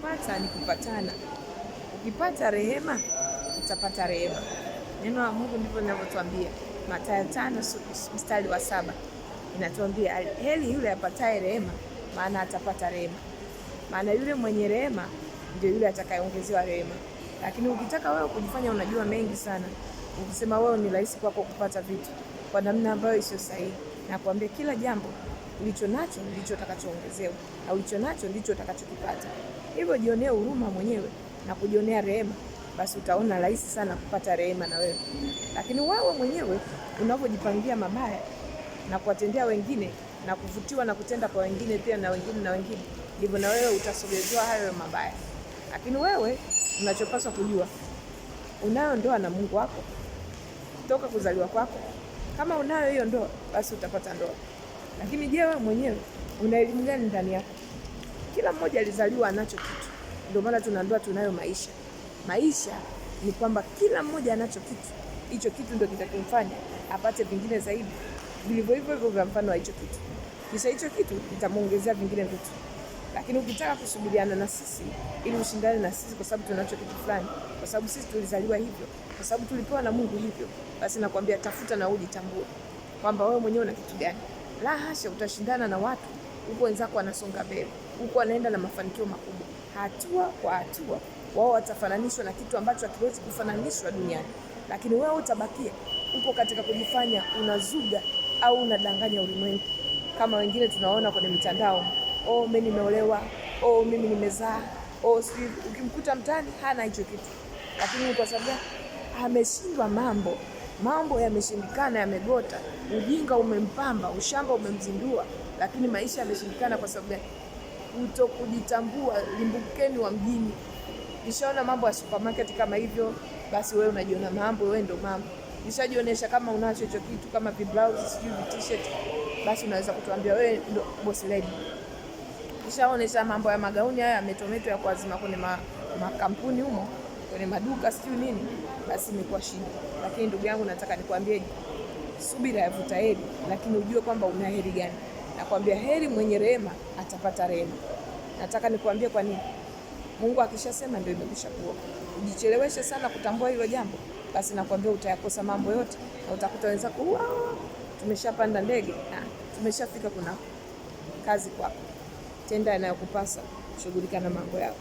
Kupata ni kupatana. Ukipata rehema utapata rehema. Neno la Mungu ndivyo linavyotuambia. Mathayo 5 mstari wa 7 inatuambia heri yule apataye rehema, maana atapata rehema. Maana yule mwenye rehema ndio yule atakayeongezewa rehema. Lakini ukitaka wewe kujifanya unajua mengi sana, ukisema wewe ni rahisi kwako kupata vitu kwa namna ambayo isiyo sahihi, na kuambia kila jambo ulicho nacho ndicho utakachoongezewa na ulicho nacho ndicho utakachokipata. Hivyo jionee huruma mwenyewe na kujionea rehema, basi utaona rahisi sana kupata rehema na wewe. Lakini wewe mwenyewe unavyojipangia mabaya na kuwatendea wengine na kuvutiwa na kutenda kwa wengine pia na wengine na wengine, ndivyo na wewe utasogezewa hayo mabaya. Lakini wewe unachopaswa kujua, unayo ndoa na Mungu wako toka kuzaliwa kwako. Kama unayo hiyo ndoa, basi utapata ndoa. Lakini je, wewe mwenyewe una elimu gani ndani yako? Kila mmoja alizaliwa anacho kitu, ndio maana tuna ndoa, tunayo maisha. Maisha ni kwamba kila mmoja anacho kitu, hicho kitu ndio kitakimfanya apate vingine zaidi vilivyo hivyo hivyo vya mfano wa hicho kitu, kisha hicho kitu kitamuongezea vingine vitu. Lakini ukitaka kusubiriana na sisi ili ushindane na sisi kwa sababu tunacho kitu fulani, kwa sababu sisi tulizaliwa hivyo, kwa sababu tulipewa na Mungu hivyo, basi nakwambia tafuta na ujitambue kwamba wewe mwenyewe una kitu gani. La hasha, utashindana na watu huko, wenzako wanasonga mbele, huko wanaenda na mafanikio makubwa, hatua kwa hatua. Wao watafananishwa na kitu ambacho hakiwezi kufananishwa duniani, lakini wewe utabakia uko katika kujifanya unazuga au unadanganya ulimwengu, kama wengine tunaona kwenye mitandao, oh, mimi nimeolewa, oh, mimi nimezaa, oh, sijui. Ukimkuta mtaani hana hicho kitu, lakini kwa sababu ameshindwa mambo, mambo yameshindikana, yamegota, ujinga umempamba, ushamba umemzindua, lakini maisha yameshindikana. Kwa sababu gani? Kutokujitambua. Limbukeni wa mjini. Nishaona mambo ya supermarket kama hivyo, basi wewe unajiona mambo, wewe ndo mambo. Nishajionyesha kama unacho hicho kitu kama viblouse, sijui t-shirt, basi unaweza kutuambia wewe ndo boss lady. Nishaonesha mambo ya magauni haya ya metometo ya kuazima kwenye makampuni humo kwenye maduka sijui nini, basi imekuwa shida. Lakini ndugu yangu, nataka nikwambie, subira yavuta heri, lakini ujue kwamba una heri gani. Nakwambia heri mwenye rehema atapata rehema. Nataka nikwambie kwa nini. Mungu akishasema ndio imekwisha kuwa. Ujicheleweshe sana kutambua hilo jambo, basi nakwambia utayakosa mambo yote na utakuta wenzako tumeshapanda ndege na tumeshafika kuna kazi kwako. Tenda yanayokupasa, shughulika na mambo yako.